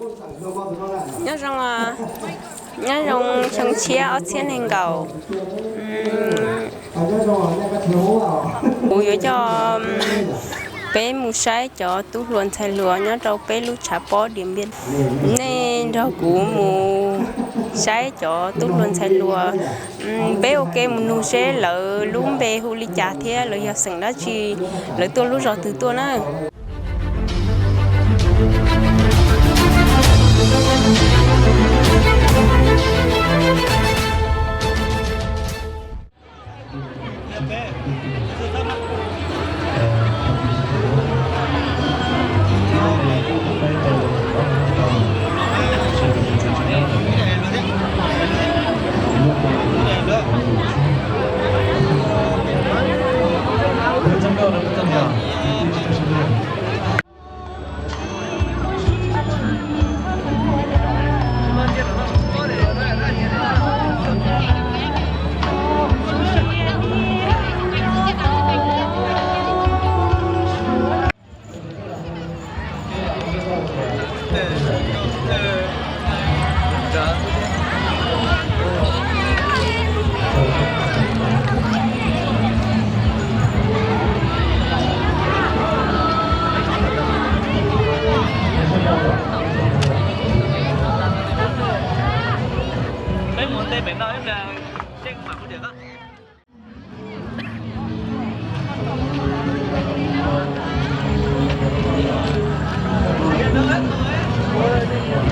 Nyob zoo, nyob zoo xyoo tshiab ob txhiab nees nkaum. Kuv yuav coj peb mus saib cov tub hluas ntxhais hluas nyob rau peb lub tshav pob Diam Npiaj. Nej nrog kuv mus saib cov tub hluas ntxhais hluas. Peb ua ke mus nug seb lawv lub npe hu li cas thiab lawv yog xeem dab tsi, lawv tuaj lub zos twg tuaj na.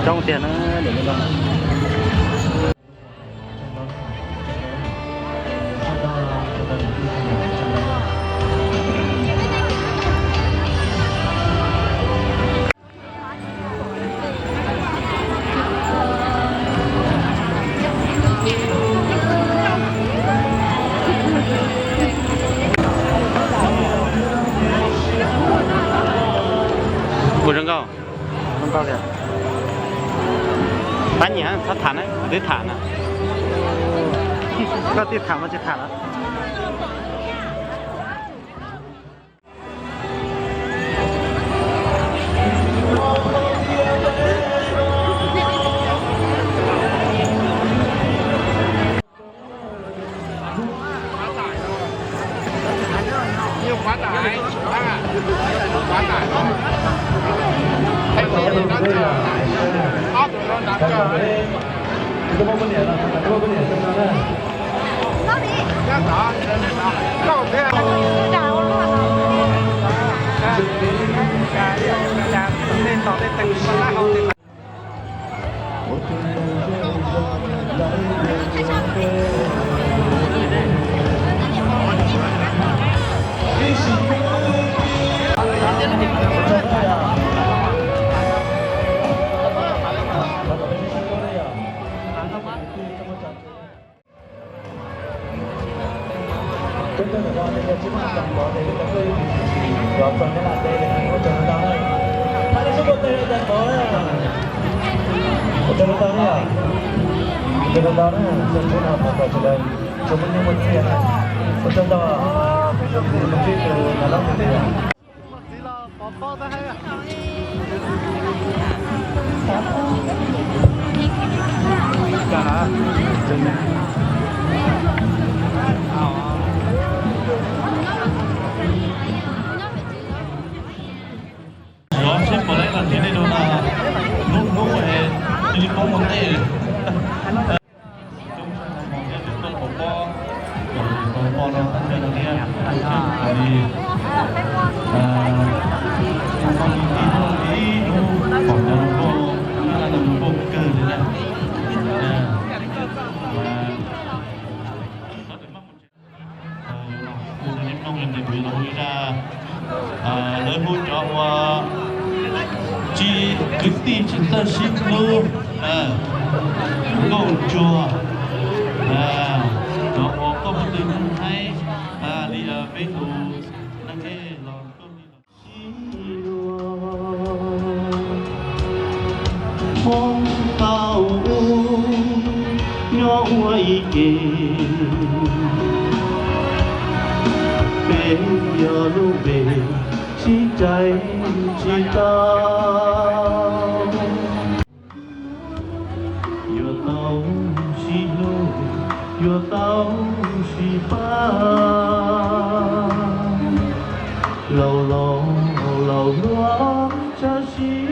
Coob tiag na. Ua zoo nkauj. Pab nyiam txhob tham na, twb tham na. Koj tij tham mas tsis tham lawm. Xyov seb puas laib los nrhiav nej dua na. Hnub hnub es cia li poob ua ntej. Coob tshaj no hmo thiab twb tuaj pov pob, kom tau poj no tab sis no thiab, tsis tau li. Ua poj ua tij tuaj ib hnub pom cov hluas nkauj, ib lab cov hluas nkauj kawg li na. Kuv hu li mloog li ntawd kuv yuav los hu ib zaj, lawv hu cov uas tsis kwv tij tsis txawj sib hlub, nkauj ntsuag, cov uas koj mus twg mus haib li peb tus neeg es los nkauj li los sib luag. Hmoob tau ub nyob ua ib ke, peb yog lub npe sib cais tsis tau. Luag tsawg sim